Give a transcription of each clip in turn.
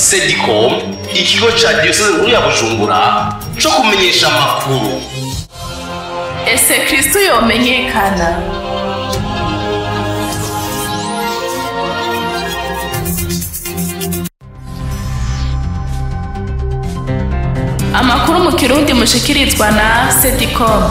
Sedicom, ikigo ca diyoseze nkuru ya Bujumbura co kumenyesha amakuru. Ese Kristo yomenyekana? Amakuru mu Kirundi mushikirizwa na Sedicom.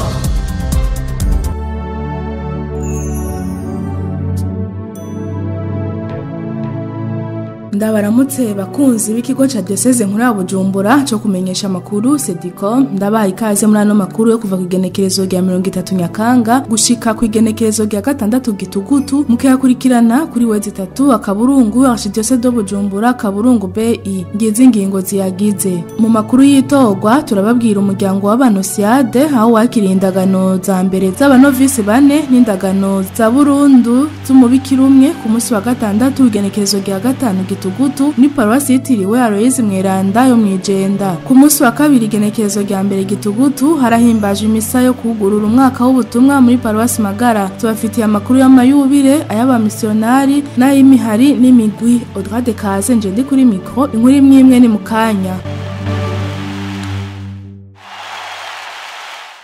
Ndabaramutse bakunzi b'ikigo ca Diocese nkuru ya Bujumbura cyo kumenyesha amakuru Sedicom. Ndabaha ikaze muri ano makuru yo kuva ku igenekerezo rya 30 Nyakanga gushika ku igenekerezo rya 6 Gitugutu, mukayakurikirana kuri wezi 3 akaburungu Archidiocese de Bujumbura kaburungu BI. Ngize ingingo ziyagize mu makuru yitorwa, turababwira umuryango w'abanosiade aho wakiriye indagano za mbere z'abanovisi bane n'indagano za burundu z'umubikira umwe ku munsi wa gatandatu igenekerezo rya 5 Gitugutu ni paruwasi yitiriwe Aloyizi Mweranda yo mwijenda. Ku munsi wa kabiri igenekerezo rya mbere Gitugutu harahimbaje imisa yo kugurura umwaka w'ubutumwa muri paruwasi Magara. Tubafitiye amakuru y'amayubire, ay'abamisionari n'ay'imihari n'imigwi. Audrey de Kaze nje ndi kuri micro, inkuru imwe imwe ni mukanya.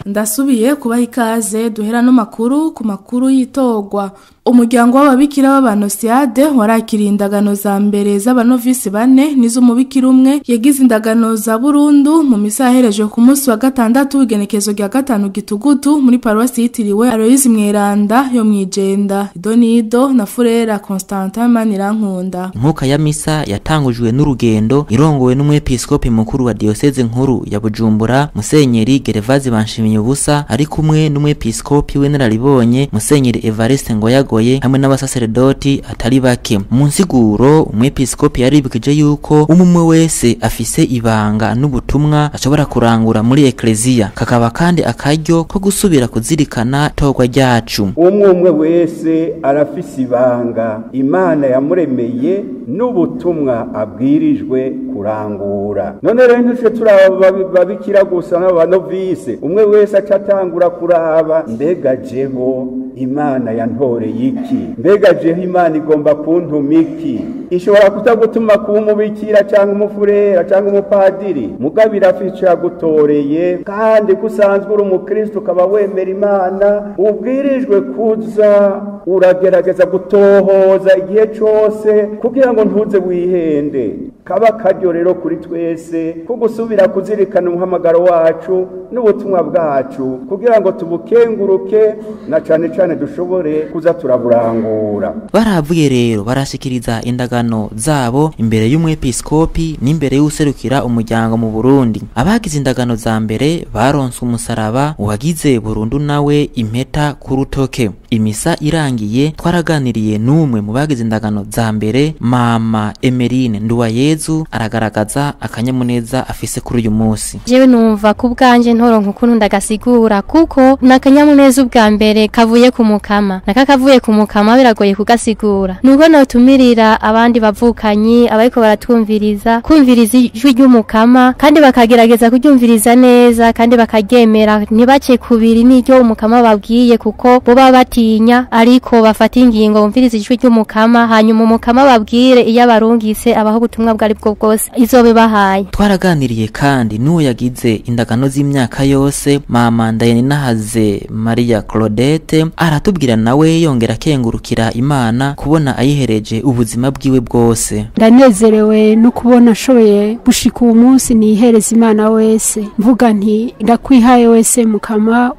Ndasubiye kubaha ikaze. Duhera no makuru ku makuru yitorwa. Umuryango w'ababikira b'abanosiade warakiriye indagano za mbere z'abanovisi bane n'iz'umubikira umwe yagize indagano za burundu mu misa yaherejwe ku munsi wa gatandatu igenekezo rya 5 Gitugutu muri paruwasi yitiriwe Aloyizi Mweranda yo mwijenda. Idonido na Furera Constantin Manirankunda. Inkuka ya misa yatangujwe n'urugendo irongowe n'umwepiskopi mukuru wa diocese nkuru ya Bujumbura Musenyeri Gervaze Banshimiye ubusa, ari kumwe n'umwepiskopi w'inararibonye Musenyeri Evariste Ngoyago hamwe n'abasaseredoti atari bake. Mu nsiguro umwepiskopi yaribukije yuko umwe wese afise ibanga n'ubutumwa ashobora kurangura muri ekleziya, kakaba kandi akaryo ko gusubira kuzirikana torwa ryacu. Umwe wese arafise ibanga Imana yamuremeye n'ubutumwa abwirijwe kurangura. None rero ntitwe turababikira gusa n'abanovise, umwe wese acatangura kuraba mbega jeho Imana yantoreye iki, mbega jeho Imana igomba kuntuma iki. Ishobora kutagutuma kuba umubikira cyangwa umufurera cyangwa umupadiri, mugabo irafise yagutoreye, kandi kusanzwe uri umukristo ukaba wemera Imana, ubwirijwe kuza uragerageza gutohoza igihe cose kugira ngo ntuze wihende. Kaba karyo rero kuri twese ko gusubira kuzirikana umuhamagaro wacu n'ubutumwa bwacu kugira ngo tubukenguruke na cane cane dushobore kuza turaburangura. Baravuye rero barashikiriza indagano zabo imbere y'umwepiskopi n'imbere y'userukira umuryango mu Burundi. Abagize indagano za mbere baronse umusaraba, uwagize burundu nawe impeta ku rutoke. Imisa irangiye twaraganiriye n'umwe mu bagize indagano za mbere, Mama Emerine Nduwayezu, aragaragaza akanyamuneza afise kuri uyu munsi. Jewe numva ku bwanje ntoronka ukuntu ndagasigura, kuko nakanyamuneza ubwa mbere kavuye ku mukama, nakakavuye ku mukama biragoye kugasigura. Nuko notumirira abandi bavukanyi abariko baratwumviriza kumviriza ijwi ry'umukama, kandi bakagerageza kuryumviriza neza, kandi bakaryemera, ntibace kubiri n'iryo umukama babwiye, kuko boba batinya, ariko bafata ingingo bumviriza ijwi ry'umukama, hanyuma umukama babwire iyo abarungitse abaho ubutumwa bwari bwo bwose izobe bahaye. Twaraganiriye kandi n'uwo yagize indagano z'imyaka yose, Mama Ndayeninahaze Maria Claudette, aratubwira nawe yongera akengurukira Imana kubona ayihereje ubuzima bwiwe bwose. Ndanezerewe no kubona nshoboye gushika uwo munsi nihereza Imana wese, mvuga nti ndakwihaye wese mukama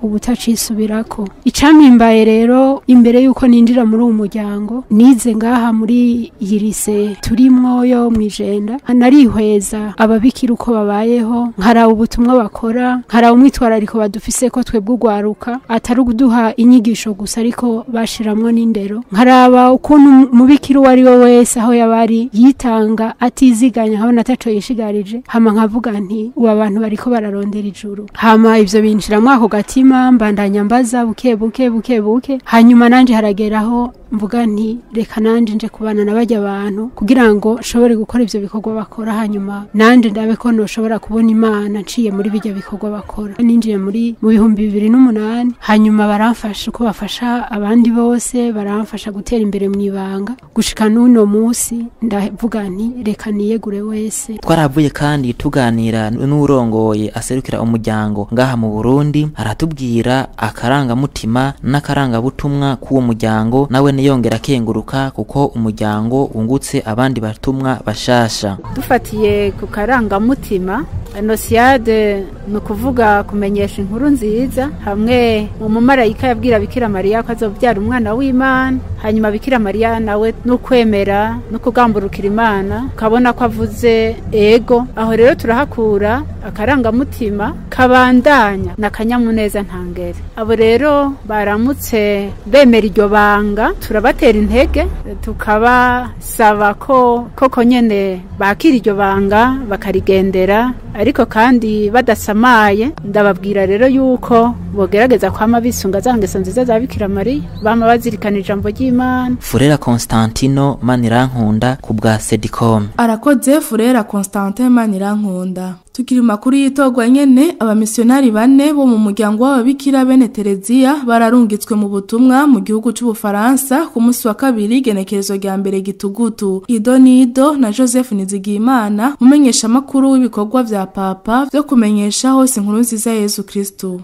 ubutacisubirako. Icamimbaye rero imbere yuko ninjira muri uwo muryango, nize ngaha muri yirise turimwo yo mwijenda, narihweza ababikira uko babayeho, nkaraba ubutumwa bakora, nkaraba umwitwarariko badufise ko twebwe ugwaruka atari uguduha inyigisho gusa ariko bashiramwo n'indero, nkaraba ukuntu mubikira uwo ari we wese aho yabari yitanga atiziganya nkabona ataco yishigarije, hama nkavuga nti ubu abantu bariko bararondera ijuru. Hama ivyo binshiramwo ako gatima, mbandanya mbaza buke buke buke buke, hanyuma nanje harageraho mvuga nti reka nanje nje kubana n'abajya abantu kugira ngo nshobore gukora ivyo bikorwa bakora, hanyuma nanje ndabe ko noshobora kubona Imana nciye muri bijya bikorwa bakora. Ninjiye muri mu 2008, hanyuma baramfasha uko bafasha abandi bose, baramfasha gutera imbere mu ibanga gushika n'uno munsi ndavuga nti reka niyegure wese. Twaravuye kandi tuganira n'urongoye aserukira umuryango ngaha mu Burundi, aratubwira akarangamutima n'akarangabutumwa k'uwo muryango, nawe niyongera akenguruka kuko umuryango wungutse abandi batumwa bashasha. Dufatiye ku karangamutima, Annonciade ni ukuvuga kumenyesha inkuru nziza, hamwe umumarayika yabwira Bikira Mariya ko azobyara umwana w'Imana, hanyuma Bikira Mariya nawe n'ukwemera no kugamburukira Imana ukabona ko avuze ego. Aho rero turahakura akarangamutima kabandanya na kanyamuneza ntangere. Abo rero baramutse bemera iryo banga, turabatera intege tukabasaba ko koko nyene bakira iryo banga bakarigendera, ariko kandi badasamaye. Ndababwira rero yuko bogerageza kwama bisunga za ngeso nziza za Bikira Mariya, bama bazirikana ijambo ry'Imana. Furera Constantino Manirankunda ku bwa Sedicom. Arakoze Furera Constantin Manirankunda. Tukiri makuru yitogwa nyene, abamisionari bane bo mu muryango w'ababikira bene Tereziya bararungitswe mu butumwa mu gihugu c'Ubufaransa ku munsi wa kabiri genekerezo rya mbere gitugutu. Idonido na Joseph Nizigiyimana, mumenyesha makuru w'ibikorwa vya Papa vyo kumenyesha hose inkuru nziza ya Yesu Kristo.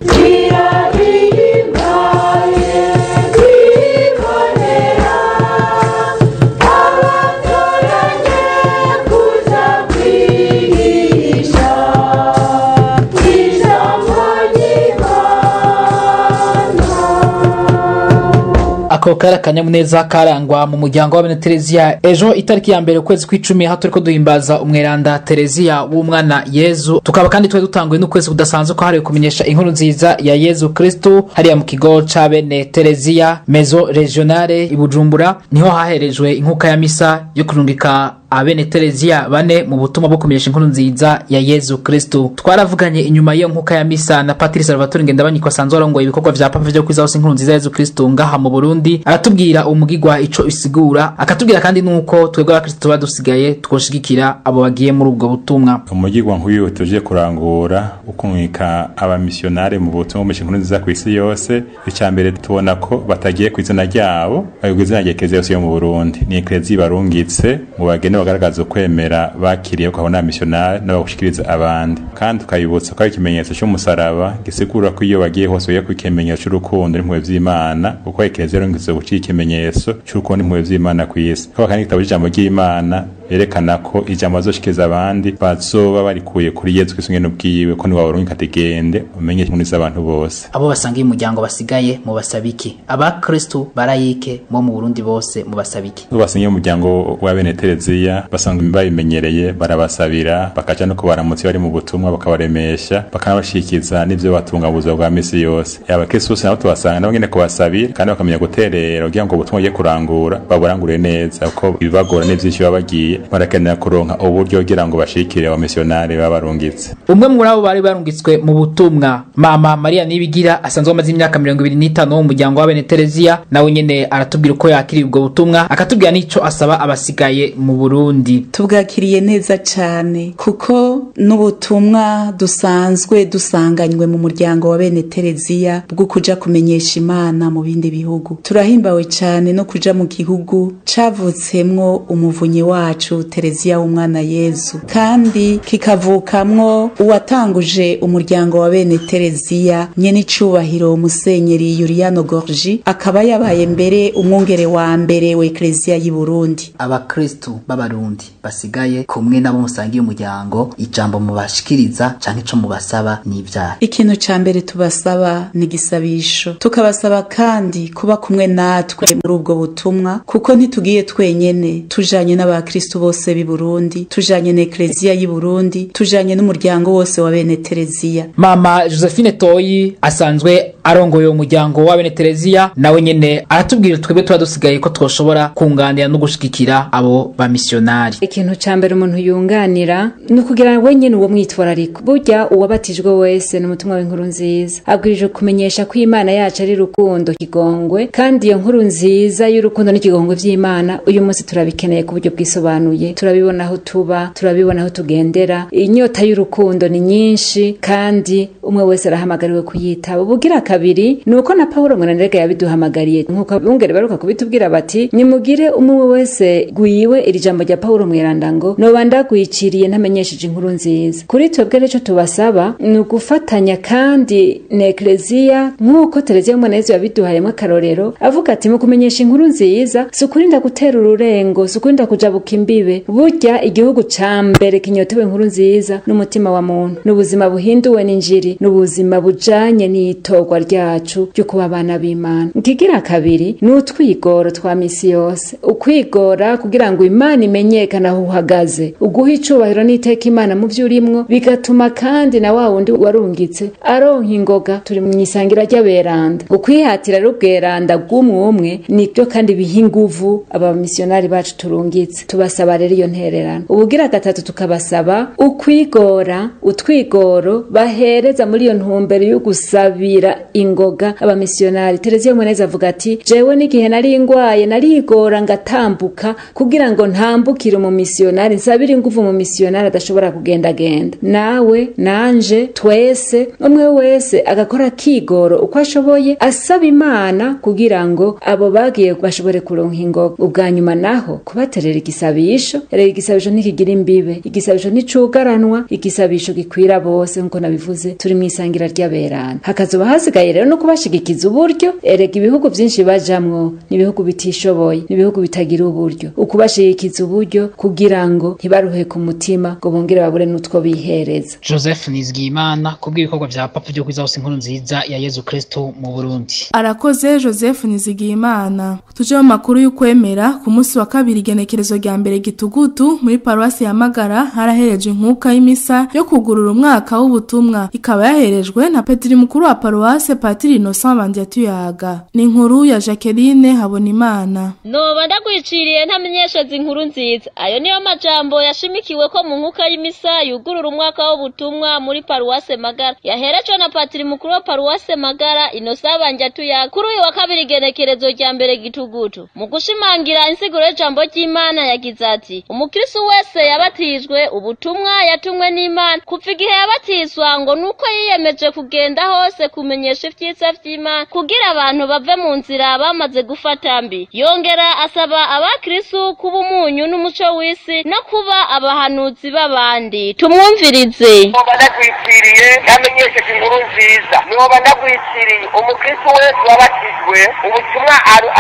Ako kari akanyamuneza karangwa mu muryango w'abene Tereziya ejo itariki ya mbere ukwezi kw'icumi, aho turiko duhimbaza umweranda Tereziya w'umwana Yezu. Tukaba kandi twari dutanguye n'ukwezi kudasanzwe kwahariwe kumenyesha inkuru nziza ya Yezu Kristo hariya mu kigo c'abene Tereziya Maison Regionale i Bujumbura, niho haherejwe inkuka ya misa yo kurungika abene Tereziya bane mu butumwa bwo kumenyesha inkuru nziza ya Yezu Kristo. Twaravuganye inyuma y'iyo nkuka ya misa na Patrice Salvatore Ngendabanyiko asanzwe arongoye ibikorwa vya Papa vyo kwiza hose inkuru nziza ya Yezu Kristo ngaha mu Burundi, aratubwira umugigwa ico isigura, akatubwira kandi nuko twebwe abakristo badusigaye twoshigikira abo bagiye muri ubwo butumwa. Umugigwa nk'uyu tuje kurangura ukumwika abamisionare mu butumwa bwo inkuru nziza ku isi yose, icya mbere tubona ko batagiye ku izina ryabo, bagiye izina rya Eklezia yose yo mu Burundi. Ni Eklezia barungitse ngo bagende bagaragaza ukwemera bakiriye ko abona missionnaire n'abagushikiriza abandi, kandi tukayibutsa ko ari ikimenyetso cy'umusaraba gisigura ko iyo bagiye hose bagiye ku ikimenyetso cy'urukundo n'impuhwe vy'Imana, kuko Eklezia yarungitse guca ikimenyetso cy'urukundo n'impuhwe vy'Imana ku isi. Kaba kandi igitabo c'ijambo ry'Imana yerekana ko ijambo bazoshikiriza abandi bazoba barikuye kuri Yezu Kristo nyene ubwiwe, ko niwe wabarungika ati gende umenye inkuru z'abantu bose. Abo basangiye umuryango basigaye mubasabiki, abakristo barayike mo mu Burundi bose mubasabiki. Abo basangiye umuryango wa bene Tereziya basanzwe babimenyereye, barabasabira bakaja no kubaramutsa bari mu butumwa, bakabaremesha, bakanabashikiza n'ivyo batunga mu buzima bwa misi yose. Abakristo bose nabo tubasanga nabo nyene kubasabira kandi bakamenya guterera kugira ngo ubutumwa bagiye kurangura baburangure neza, kuko ibibagora n'ivyinshi baba bagiye barakenera kuronka uburyo kugira ngo bashikire abamisionari babarungitse. Umwe muri abo bari barungitswe mu butumwa, Mama Maria Nibigira, asanzwe amaze imyaka 25 mu muryango wa bene Tereziya, nawe nyene aratubwira uko yakiriye ubwo butumwa, akatubwira n'ico asaba abasigaye mu Burundi. Tubwakiriye neza cane kuko n'ubutumwa dusanzwe dusanganywe mu muryango wa bene Tereziya bwo kuja kumenyesha Imana mu bindi bihugu. Turahimbawe cane no kuja mu gihugu cavutsemwo umuvunyi wacu Tereziya w'umwana Yezu, kandi kikavukamwo uwatanguje umuryango wa bene Tereziya nyene icubahiro Musenyeri Yuriano Gorgi, akaba yabaye mbere umwungere wa mbere wa Eklezia y'i Burundi. Abakristo b'abarundi basigaye kumwe nabo musangiye umuryango, ijambo mubashikiriza canke ico mubasaba n'ivyaha? Ikintu ca mbere tubasaba ni igisabisho, tukabasaba kandi kuba kumwe natwe muri ubwo butumwa, kuko ntitugiye twenyene, tujanye n'abakristo n'abakristu bose b'i Burundi, tujanye na Ekleziya y'i Burundi, tujanye n'umuryango wose wa bene Tereziya. Mama Josephine Toyi asanzwe arongoye umuryango wa bene Tereziya, nawe nyene aratubwira twebwe tuba dusigaye ko twoshobora kunganira no gushigikira abo bamisiyonari. Ikintu ca mbere umuntu yunganira ni ukugira wenyene uwo mwitwarariko. Burya uwabatijwe wese n'umutumwa w'inkuru nziza, abwirijwe kumenyesha ko Imana yacu ari rukundo kigongwe, kandi iyo nkuru nziza y'urukundo n'ikigongwe vy'Imana uyu munsi turabikeneye ku buryo bwisobanuye. Turabibona aho tuba, turabibona aho tugendera. Inyota y'urukundo ni nyinshi kandi umwe wese arahamagariwe kuyitaba. Ubugira kabiri ni uko na Paulo Mwenanderega yabiduhamagariye, nkuko abungere baruka kubitubwira bati nimugire umwe wese gwiwe iri jambo rya Paulo Mweranda ngo noba ndagwiciriye ntamenyesheje inkuru nziza. Kuri twebwe rero tubasaba ni ugufatanya kandi na Ekleziya, nkuko Tereziya Mwenezi yabiduhayemo akarorero avuga ati mu kumenyesha inkuru nziza si ukurinda gutera ururengo, si ukurinda kujabuka imbibe. Burya igihugu ca mbere kinyotewe inkuru nziza n'umutima wa muntu, n'ubuzima buhinduwe n'injiri, n'ubuzima bujanye n'itorwa ryacu ryo kuba abana b'Imana. Ikigira kabiri ni utwigoro twa misi yose, ukwigora kugira ngo Imana imenyekane aho uhagaze, uguha icubahiro n'iteka Imana mu vyo urimwo, bigatuma kandi na wa wundi warungitse aronka ingoga. Turi mw'isangira ry'aberanda, ukwihatira rubweranda bw'umwe umwe nibyo kandi biha inguvu abamisiyonari bacu turungitse. Tubasaba rero iyo ntererano. Ubugira gatatu tukabasaba ukwigora, utwigoro bahereza muri iyo ntumbero yo gusabira ingoga abamisiyonari. Tereziya Mwenezi avuga ati jewe n'igihe nari ngwaye narigora ngatambuka kugira ngo ntambukire umumisiyonari, nsabire inguvu umumisiyonari adashobora kugendagenda. Nawe nanje twese umwe wese agakora kigoro uko ashoboye asaba Imana kugira ngo abo bagiye bashobore kuronka ingoga. Ubwa nyuma naho kubaterera igisabisho. Rero igisabisho ntikigira imbibe, igisabisho nticugaranwa, igisabisho gikwira bose nkuko nabivuze turi mwisangira ry'aberana. Hakazoba hasigaye rero no kubashigikiza uburyo. Erega ibihugu byinshi bajamwo ni ibihugu bitishoboye, ni ibihugu bitagira uburyo. Ukubashigikiza uburyo kugira ngo ntibaruhe ku mutima ngo bongere babure n'utwo bihereza. Joseph Nizigiyimana kubw'ibikorwa vya Papa byo kwiza hose inkuru nziza ya Yezu Kristo mu Burundi. Arakoze Joseph Nizigiyimana. Tuje mu makuru y'ukwemera. Ku munsi wa kabiri igenekerezo rya mbere gitugutu muri paruwasi ya Magara haraherejwe inkuka y'imisa yo kugurura umwaka w'ubutumwa, ikaba yaherejwe na Petri mukuru wa paruwasi Patiri Innocent Bandyatuyaga. Ni inkuru ya Jacqueline Habonimana. Noba ndagwiciriye ntamenyesheje inkuru nziza. Ayo niyo majambo yashimikiwe ko mu nkuka y'imisa yugurura umwaka w'ubutumwa muri paruwasi Magara, yaherejwe na Patiri mukuru wa paruwasi Magara Innocent Bandyatuyaga kuri uyu wa kabiri igenekerezo rya mbere gitugutu. Mu gushimangira insiguro y'ijambo ry'Imana yagize ati umukristo wese yabatijwe ubutumwa yatumwe n'Imana kuva igihe yabatizwa ngo nuko yiyemeje kugenda hose kumenyesha ivyiza vy'Imana kugira abantu bave mu nzira bamaze gufata mbi. Yongera asaba abakristo kuba umunyu n'umuco w'isi no kuba abahanuzi b'abandi. Tumwumvirize. Noba ndagwiciriye ntamenyesheje inkuru nziza. Noba ndagwiciriye umukristo wese wabatijwe ubutumwa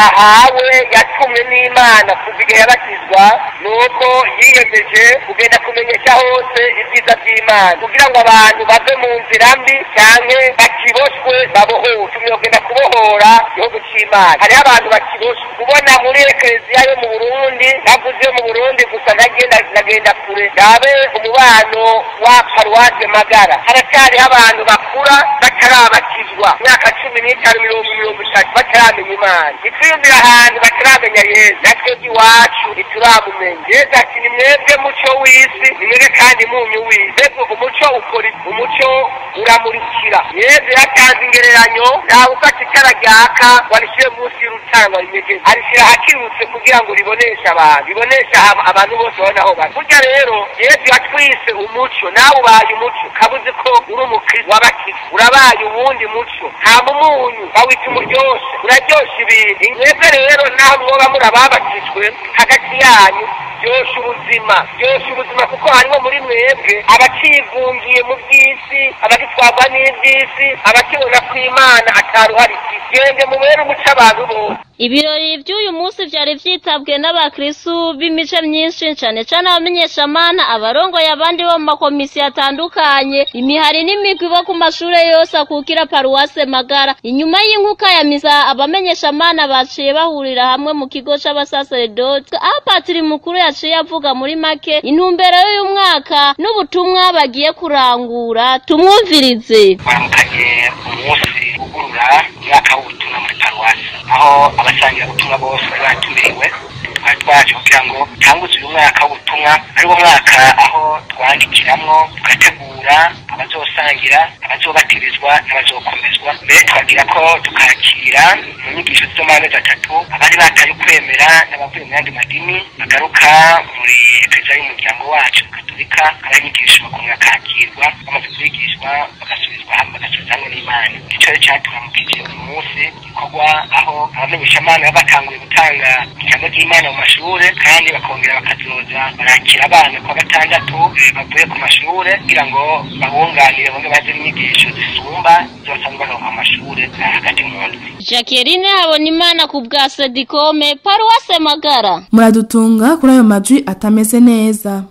ahawe yatumwe n'Imana kuva igihe yabatizwa nuko yiyemeje kugenda kumenyesha hose ibyiza by'Imana kugira ngo abantu bave mu nzira mbi canke bakiboshwe babohowe. Tumwe kugenda kubohora igihugu c'Imana. Hariho abantu bakiboshwe kubona muri Ekleziya yo mu Burundi, navuze yo mu Burundi gusa nagenda kure ndabe umubano wa paruwasi Magara. Haracyariho abantu bakura batarabatizwa imyaka 15 30 bataramenya Imana. Nitwiyumvira ahantu bataramenya Yesu, natwe iwacu ntituramumenya. Yesu ati ni mwebwe muco w'isi, ni mwebwe kandi munyu w'isi. Mbega umuco ukora, umuco uramurikira. Yesu yatanze ingereranyo, ntawe ufata itara ryaka ngo arishyire munsi y'urutara ngo arinyegeze, arishyira ahakirutse kugira ngo riboneshe abantu, riboneshe abantu bose babona aho bari. Burya rero Yesu yatwise umuco, nawe ubaye umuco, kabuze ko uri umukristo wabatijwe, urabaye uwundi muco. Nta mumunyu bawita umuryoshe, uraryosha ibintu. Mwebwe rero naho mwoba muri ababatijwe hagati yanyu ryosha ubuzima, ryosha ubuzima, kuko harimo muri mwebwe abacigungiye mu by'isi, abagitwarwa n'iby'isi, abakibona ko Imana ataruhari. Gende mubere umuco abantu bose. Ibirori vy'uyu munsi vyari vyitabwe n'abakristu b'imice myinshi, cane cane abamenyeshamana, abarongoye abandi bo mu makomisiyo atandukanye, imihari n'imigwi bo ku mashure yose akukira paruwase Magara. Inyuma y'inkuka ya misa, abamenyeshamana baciye bahurira hamwe mu kigo c'abasaseredoti, aho patiri mukuru yaciye avuga muri make intumbero y'uyu mwaka n'ubutumwa bagiye kurangura. Tumwumvirize. Baramukanye umunsi ugurura umwaka w'ubutumwa muri paruwasi, aho abasangira ubutumwa bose bari batumiriwe. Twari twaje kugira ngo tanguze uyu mwaka w'ubutumwa, ari wo mwaka aho twandikiramwo tugategura abazosangira, abazobatirizwa n'abazokomezwa. Mbere twagira ko tukakira mu nyigisho z'amezi 3 abari bataye ukwemera n'abavuye mu yandi madini bagaruka muri eklezia y'umuryango wacu katolika, abanyigisho bakongera kakirwa, bamaze kwigishwa bagasubizwa hamwe, bagasubiza hamwe n'Imana. Ico rero caturamukije uyu munsi gikorwa aho abamenyeshamana baba batanguye gutanga ijambo ry'Imana mu mashure, kandi bakongera bakazoza barakira abana kuwa gatandatu bavuye ku mashure kugira ngo babunganire bongere baze inyigisho zisumba izo basanzwe baronka mu mashure hagati mu ndwi. Jacqueline Habonimana ku bwa Sedikome, paruwase Magara. Muradutunga kuri ayo majwi atameze neza.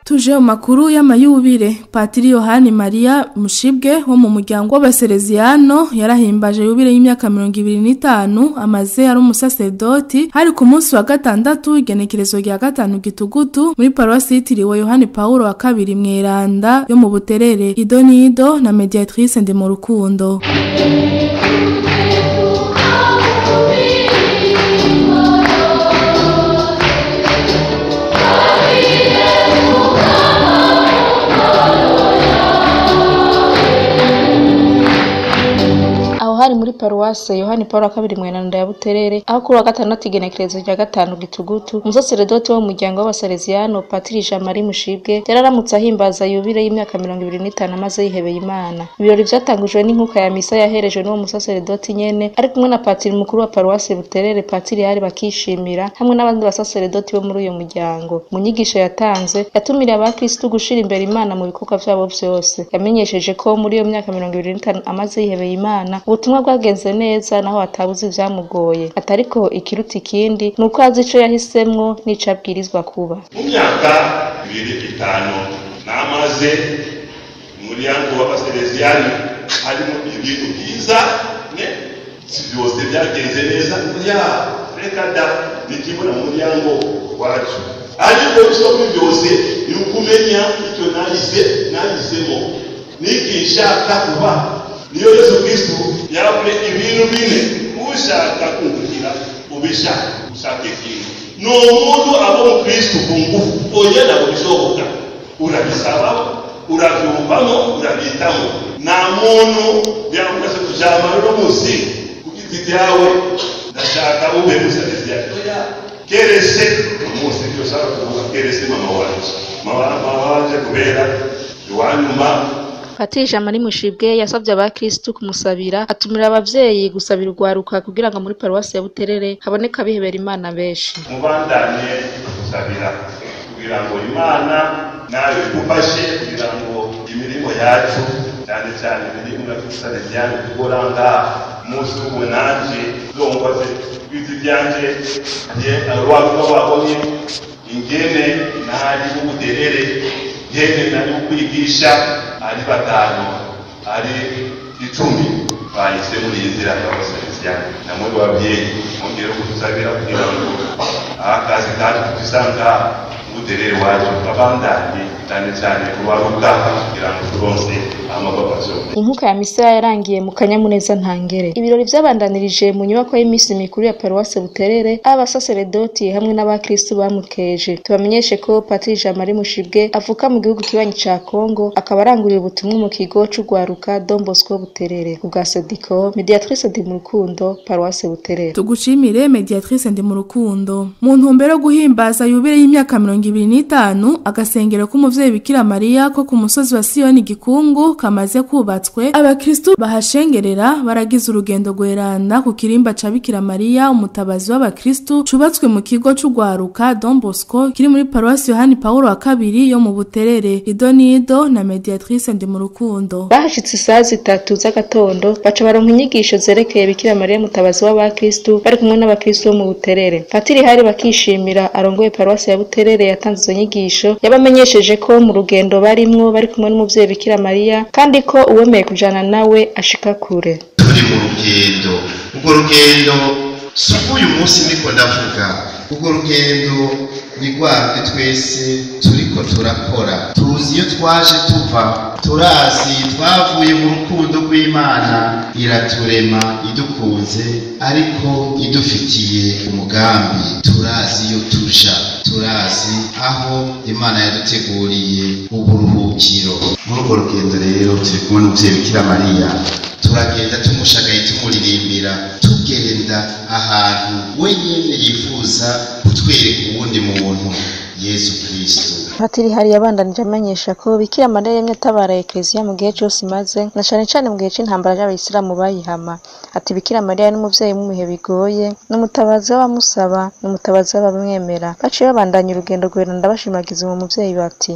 Tuje mu makuru y'amayubire. Patiri Yohani Maria Mushibwe wo mu muryango w'abasereziyano yarahimbaje yubire y'imyaka 25 amaze ari umusasedoti. Hari ku munsi wa gatandatu igenekerezo rya 5 gitugutu muri paruwasi yitiriwe Yohani Paulo wa kabiri Mweranda yo mu Buterere. Idonido na Mediatrice ndi mu rukundo. Hari muri paruwase Yohani Paulo wa kabiri Mweranda ya Buterere, aho kuri wa gatandatu igenekerezo rya 5 gitugutu umusaseredoti wo mu muryango w'abasaleziyano Patiri Jean Marie Mushibwe yararamutse ahimbaza yubile y'imyaka 25 amaze yihebeye Imana. Ibirori vyatangujwe n'inkuka ya misa yaherejwe n'uwo musaseredoti nyene ari kumwe na patiri mukuru wa paruwase Buterere Patiri Hari bakishimira hamwe n'abandi basaseredoti bo muri uyo muryango. Mu nyigisho yatanze yatumiriye abakristu gushira imbere Imana mu bikorwa vyabo vyose. Yamenyesheje ko muri iyo myaka 25 amaze yihebeye Imana ubutumwa bwagenze neza naho atabuze ivyamugoye, atariko ikiruta ikindi nuko azi ico yahisemwo n'ico abwirizwa kuba. Mu myaka 25 namaze mu muryango w'abasaleziyani harimo ibintu byiza ne si byose byagenze neza, ya reka da nikibona mu muryango wacu, ariko isoko byose ni ukumenya icyo nahisemo nikishaka kuba. Niyo Yesu Kristo yaravuze ibintu bine: ushaka kunkurikira ubishaka, ushake ikintu. Ni umuntu aba mu Kristo ku ngufu, oya ntabwo bishoboka. Urabisaba, urabyumvamo, urabyitamo. Nta muntu yavuga se kujamara uno munsi ku giti cyawe ndashaka ube musaleziyani. Oya, kerese umunsi ibyo ushaka kuvuga, kerese mama wanje, mama wanje kubera iwanyuma. Patiri Jean Marie Mushibwe yasabye abakristu kumusabira, atumira abavyeyi gusabira urwaruka kugira ngo muri paruwasi ya Buterere haboneke abihebera Imana benshi. Mubandanye gusabira kugira ngo Imana nayo igufashe kugira ngo imirimo yacu, cyane cyane imirimo ya Salesiano dukora ngaha, umunsi w'ubunanje uzombaze ibiti byanje urwaruka wabonye ingene nari ubuterere, ngene nari ukwigisha ari 5 ari 10 bahise muri iyi nzira y'abasaleziyani. Namwe babyeyi mongere kudusabira kugira ngo akazi kacu tuzanga ubuterere wacu kabandanye, cyane cyane kubaruka kugira ngo turonse amababazo. Inkuka ya misa yarangiye mu kanyamuneza ntangere. Ibirori vyabandanirije mu nyubako y'imisi mikuru ya paruwase Buterere, abasaseredoti hamwe n'abakristu bamukeje. Tubamenyeshe ko Patiri Jean Marie Mushibwe avuka mu gihugu kibanyi ca Kongo, akaba arangurira ubutumwa mu kigo c'urwaruka Don Bosco Buterere. Ku bwa Sediko, Mediatrice ndi mu rukundo, paruwase Buterere. Tugushimire Mediatrice ndi mu rukundo. Mu ntumbero yo guhimbaza yubile y'imyaka 25 agasengero k'umuvyeyi Bikira Mariya ko ku musozi wa Siyoni Gikungu Mutagatifu kamaze kubatswe, abakristu bahashengerera baragize urugendo gweranda ku kirimba ca Bikira Mariya umutabazi w'abakristu cubatswe mu kigo c'ugwaruka Don Bosco kiri muri paruwasi Yohani Paulo wa kabiri yo mu Buterere. Idonido na Mediatrice ndi mu rukundo. Bahashitse isaha 3 z'agatondo baca baronka inyigisho zerekeye Bikira Mariya mutabazi w'abakristu bari kumwe n'abakristu bo mu Buterere. Patiri hari bakishimira arongoye paruwasi ya Buterere yatanze izo nyigisho, yabamenyesheje ko mu rugendo barimwo bari kumwe n'umuvyeyi Bikira Mariya kandi ko uwemeye kujana nawe ashika kure. Turi mu rugendo, urwo rugendo si uyu munsi niko ndavuga, urwo rugendo ni rwarwe twese turiko turakora. Tuzi iyo twaje tuva, turazi twavuye mu rukundo rw'Imana, iraturema idukunze ariko idufitiye umugambi. Turazi iyo tuja, turazi aho Imana yaduteguriye uburuhukiro. Muri urwo rugendo rero turi kumwe n'umuvyeyi Bikira Mariya, turagenda tumushagaye tumuririmbira, tugenda ahantu wenyene yifuza kutwereka uwundi muntu, Yesu Kristo. Patiri hari yabandanije amenyesha ko Bikira Mariya yamye atabara Eklezia mu gihe cyose imaze, na cane cane mu gihe c'intambara y'abayisilamu bayihama. Ati Bikira Mariya n'umuvyeyi mu bihe bigoye, n'umutabazi w'abamusaba, n'umutabazi w'abamwemera. Baciye babandanya urugendo rweranda bashimagiza uwo muvyeyi bati: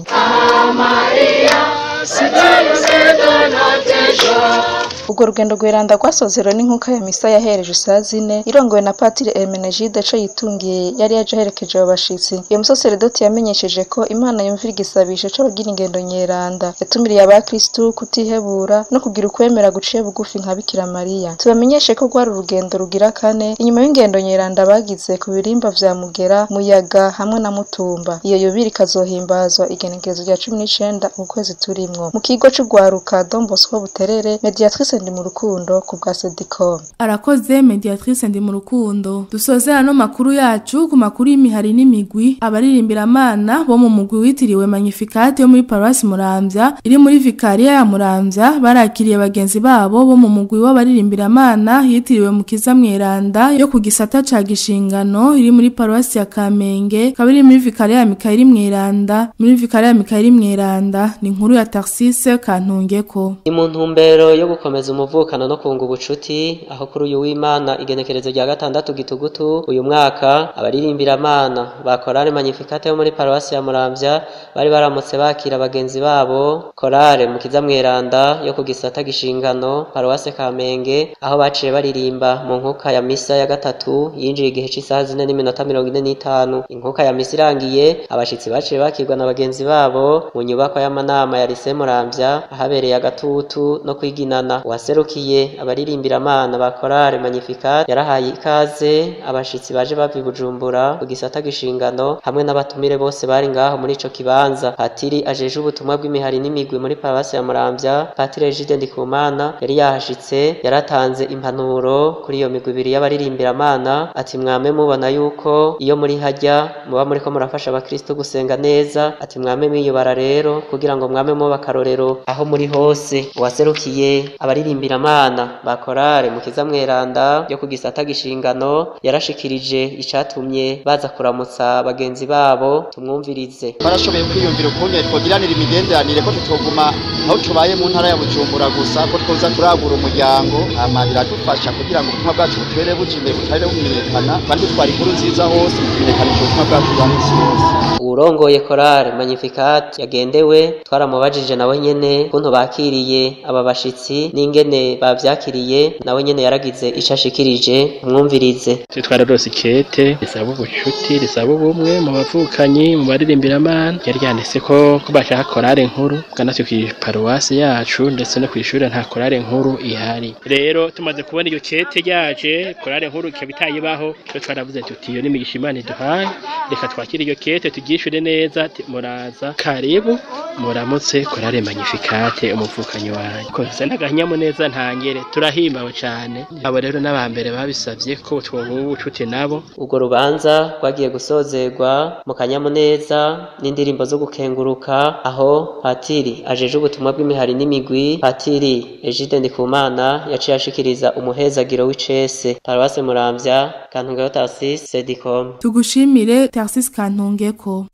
Urwo rugendo rweranda rwasozerewe n'inkuka ya misa yahereje isaha 4 irongowe na Patiri Hermenegilde co yitungiye yari yaje aherekeje abo bashitsi. Iyo musaseredoti yamenyesheje ko Imana yumvira igisabisho c'abagira ingendo nyeranda, yatumiriye abakristu kutihebura no kugira ukwemera guciye bugufi nka Bikira Mariya. Tubamenyeshe ko rwari urugendo rugira kane inyuma y'ingendo nyeranda bagize ku birimba vya Mugera, Muyaga hamwe na Mutumba. Iyo yubiri ikazohimbazwa igenekerezo rya 19 mu kwezi turimwo. Mu kigo c'ugwaruka Don Bosco Buterere, Mediatrice ndi mu rukundo ku bwa Sedicom. Arakoze Mediatrice ndi mu rukundo. Dusozera no makuru yacu ku makuru y'imihari n'imigwi. Abaririmbira Mana bo mu mugwi witiriwe Magnificat yo muri paruwasi Muramvya iri muri Vicaria ya Muramvya barakiriye bagenzi babo bo mu mugwi w'abaririmbira Mana yitiriwe Mukiza Mweranda yo ku gisata ca Gishingano iri muri paruwasi ya Kamenge kabiri muri Vicaria ya Mikayeli Mweranda muri Vicaria ya Mikayeli Mweranda. Ni inkuru ya Tarsise Kantungeko. Ni mu ntumbero yo gukomeza umuvukano no kunga ubucuti, aho kuri uyu w'Imana igenekerezo rya 6 gitugutu uyu mwaka abaririmbira Mana ba Chorale Magnificat yo muri paruwasi ya Muramvya bari baramutse bakira bagenzi babo Chorale Mukiza Mweranda yo ku gisata Gishingano paruwasi Kamenge, aho baciye baririmba mu nkuka ya misa ya gatatu yinjiye igihe c'isaha 4:45. Inkuka ya misa irangiye, abashitsi baciye bakirwa na bagenzi babo mu nyubako y'amanama ya Lycée Muramvya ahabereye agatutu no kwiginana. Waserukiye abaririmbira Mana ba Chorale Magnificat yarahaye ikaze abashitsi baje bava Bujumbura ku gisata Gishingano hamwe n'abatumire bose bari ngaho muri ico kibanza. Patiri ajeje ubutumwa bw'imihari n'imigwi muri paruwasi ya Muramvya, Patiri Egide Ndikumana yari yahashitse, yaratanze impanuro kuri iyo migwi ibiri y'abaririmbira Mana ati: mwame mubona yuko iyo muri hajya muba muriko murafasha abakristo gusenga neza, ati mwame mwiyubara rero kugira ngo mwame muba akarorero aho muri hose. Uwaserukiye abaririmbira Mana ba Chorale Mukiza Mweranda yo ku gisata Gishingano yarashikirije icatumye baza kuramutsa bagenzi babo, tumwumvirize. Barashoboye kwiyumvira ukuntu twogiranira imigenderanire, ko tutoguma aho tubaye mu ntara ya Bujumbura gusa, ko twoza turagura umuryango, hama biradufasha kugira ngo ubutumwa bwacu butere buja imbere, butere bumenyekana, kandi twari inkuru nziza hose mu kumenyekanisha ubutumwa bwacu bwa misi yose. Uwurongoye Chorale Magnificat yagendewe twaramubajije nawe nyene ukuntu bakiriye aba bashitsi n'ingene bavyakiriye, nawe nyene yaragize ico ashikirije, mwumvirize. Twararose ikete risaba ubucuti, risaba ubumwe mu bavukanyi, mu baririmbira Mana. Yari yanditse ko bashaka chorale nkuru, bwa natwe kw'iparuwasi yacu ndetse no kw'ishure nta chorale nkuru ihari. Rero tumaze kubona iyo kete ryaje, chorale nkuru ikaba itayibaho, twe twaravuze tuti iyo ni imigisha Imana iduhaye, reka twakire iyo kete turyishure neza. Muraza karibu muramutse Chorale Magnificat umuvukanyi wanjye. Koze n'akanyamuneza ntangere, turahimbawe cyane. Abo rero n'abambere babisavye ko twonga ubucuti nabo. Urwo rubanza rwagiye gusozerwa mu kanyamuneza n'indirimbo zo gukenguruka, aho Patiri ajeje ubutumwa bw'imihari n'imigwi, Patiri Egide Ndikumana yaciye ashikiriza umuhezagiro w'icese. Paruwase Muramvya, Kantungeko Tarsis, Sedicom. Tugushimire Tarsis Kantungeko.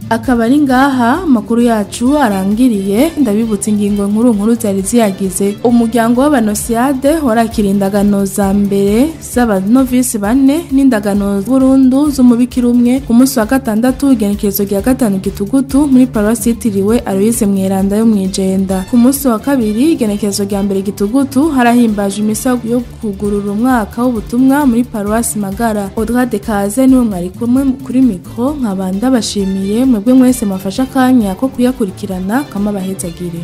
Akaba ari ngaha amakuru yacu arangiriye. Ndabibutsa ingingo nkuru nkuru zari ziyagize. Umuryango w'abanosiyade warakira indagano za mbere z'abanovisi bane n'indagano burundu z'umubikira umwe ku munsi wa gatandatu, igenekerezo rya 5 Gitugutu, muri paruwasi yitiriwe Aloise Mweranda yo Mwijenda. Ku munsi wa kabiri, igenekerezo rya 1 Gitugutu, harahimbaje imisa yo kugurura umwaka w'ubutumwa muri paruwasi Magara. Audrey Dekaze niwe mwari kumwe kuri mikro, nkabanda bashimiye mwebwe mwese mafasha akanya ko kuyakurikirana. Kama bahezagire.